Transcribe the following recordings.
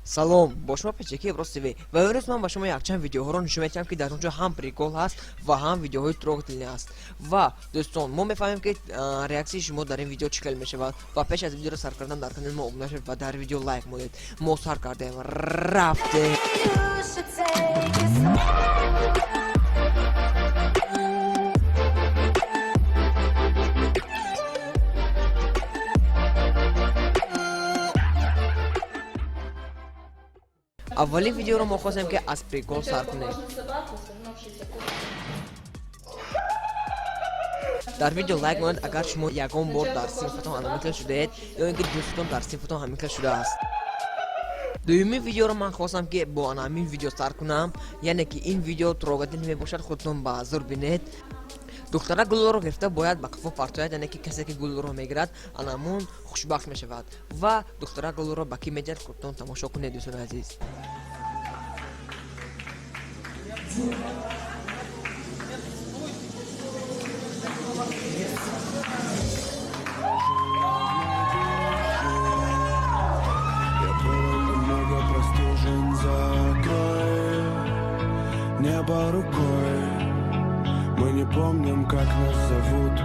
Салом, бо шумо Печаки Иброс ТВ ва имрӯз ман ба шумо якчанд видеоҳоро нишон медиҳам, ки дар он ҷо ҳам прикол ҳаст ва ҳам видеоҳои трогательный ҳаст. Ва дӯстон, мо мефаҳмем, ки реаксияи шумо дар ин видео чӣ хел мешавад. Ва пеш аз видеоро сар кардан дар канали мо обуна шавед ва дар видео лайк монед. Мо сар кардем, рафтем. You should take it slow. Аввалин видеоро мо хостем, ки аз прикол сар кунем. Дар видео лайк монед, агар шумо ягон бор дар синфатон ҳамин хел шудаед ё ин ки дӯстатон дар синфатон ҳамин хел шудааст. Дуюмин видеоро ман хостам, ки бо ана ҳамин видео сар кунам, яъне ки ин видео трогательный мебошад. Худтон ба зур бинед. Духтара гулро гирифта бояд ба қафо партояд, яъне ки касе ки гулро мегирад, анамун хушбахт мешавад. Ва духтара гулро ба кӣ медиҳад, худтон тамошо кунед, дӯстони азиз. Я был немного простужен, закрой небо рукой. Мы не помним, как нас зовут,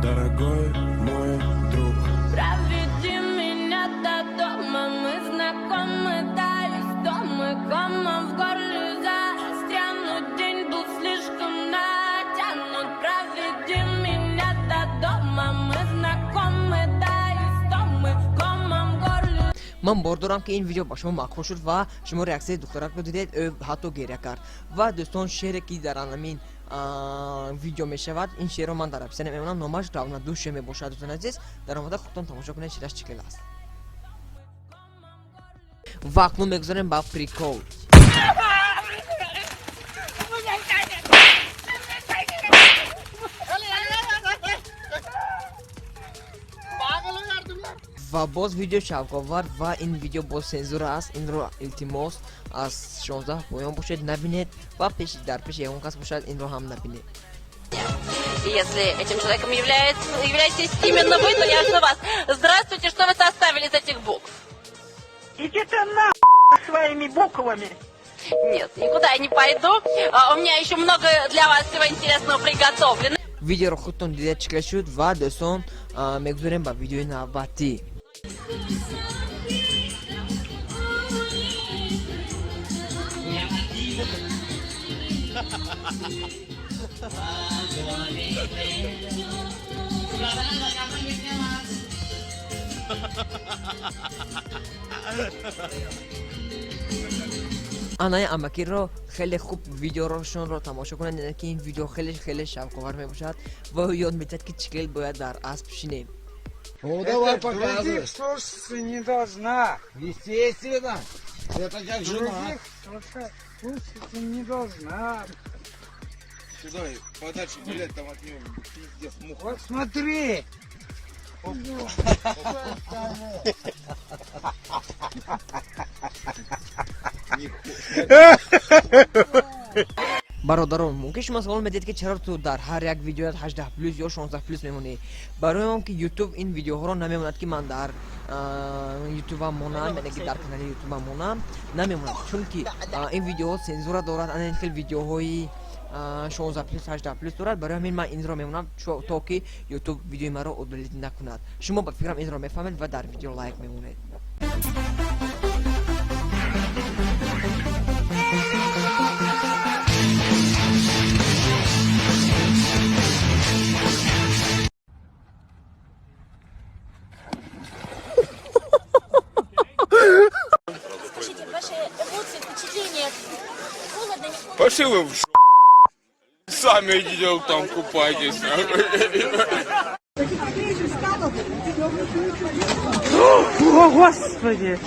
дорогой мой друг. Проведи меня до дома, мы знакомы до истомы, комом в горле застрянут, день был слишком натянут. Проведи меня до дома, мы знакомы до истомы, комом в горле. Ман бор дорам, ки ин видео ба шумо маъқул шуд ва шумо реаксияи духтаракро дидед, ӯ ҳатто гиря кард. Ва дӯстон, шеъре ки дар анамин видео мешавад, ин шеърро ман дар описание мемонам, номаш «Равнодушие» мебошад. Дӯстони азиз, дар омода худтон тамошо кунед, шеъраш чӣ хел аст. Ва акнун мегузарем ба прикол. Ва боз видео шавқовар, ва ин видео боз сензура аст. Инро илтимос, аз 16 поён бошед, набинед ва пеш дар пеши ягон кас бошад, инро ҳам набинед. Если этим человеком являетесь именно вы, то я жду вас. Здравствуйте, что вы составили из этих букв? Иди ты на своими буквами. Нет, никуда я не пойду. У меня еще много для вас всего интересного приготовлено. Видеоро худтон дида, чӣ хел шуд. Ва дӯстон, мегузарем ба видеои навбатӣ. Анаи амакиро хеле хуб видеорошонро тамошо кунед, яъне ки ин видео хеле хеле шавқовар мебошад ва ёд медиҳад, ки чӣ хел бояд дар асп шинем. Ну, давай показывай. Других слушаться не должна. Естественно. Это как жена. Других слушаться не должна. Сюда, подальше гулять там от него, пиздец, муха. Вот смотри. Нихуя. Бародарон, мумкин шумо савол медиҳед, ки чаро ту дар ҳар як видеоят 18 плюс ё 16 плюс мемонӣ. Барои он ки Ютуб ин видеоҳоро намемонад, ки ман дар Ютубам монам, яъне ки дар канали Ютубам монам, намемонад, чунки ин видеоҳо сензура дорад. Ана ин хел видеоҳои 16 плюс, 18 плюс дорад. Барои ҳамин ман инро мемонам, то ки Ютуб видеои маро удалить накунад. Шумо ба фикрам инро мефаҳмед ва дар видео лайк мемонед. Скажите, ваши эмоции, впечатления? Холодно, не холодно? Пошли вы в ш... Сами идите там купайтесь. О, Господи!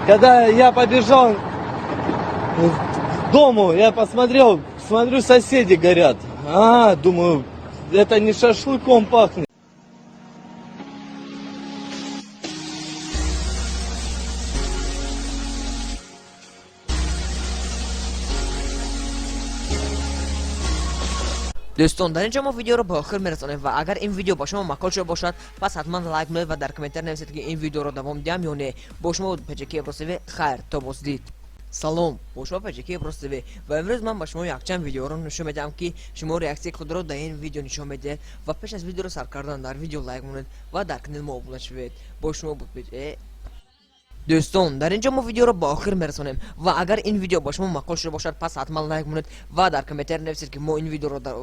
Когда я побежал к дому, я посмотрел, смотрю, соседи горят. А, думаю, это не шашлыком пахнет. Дӯстон, дар ин ҷо мо видеоро ба охир мерасонем ва агар ин видео ба шумо маъқул шуда бошад, пас ҳатман лайк монед ва дар комментар нависед, ки ин видеоро давом диҳам ё не. Бо шумо буд ПЧК Иброс ТВ. Хайр, то боздид. Салом, бо шумо ПЧК Иброс ТВ ва имрӯз ман ба шумо якчанд видеоро нишон медиҳам, ки шумо реаксияи худро дар ин видео нишон медиҳед. Ва пеш аз видеоро сар кардан дар видео лайк монед ва дар канали мо обуна шавед. Бо шумо буд ПЧ. Дӯстон, дар ин ҷо мо видеоро ба охир мерасонем ва агар ин видео ба шумо маъқул шуда бошад, пас ҳатман лайк монед ва дар комментар нависед, ки мо ин видеоро дар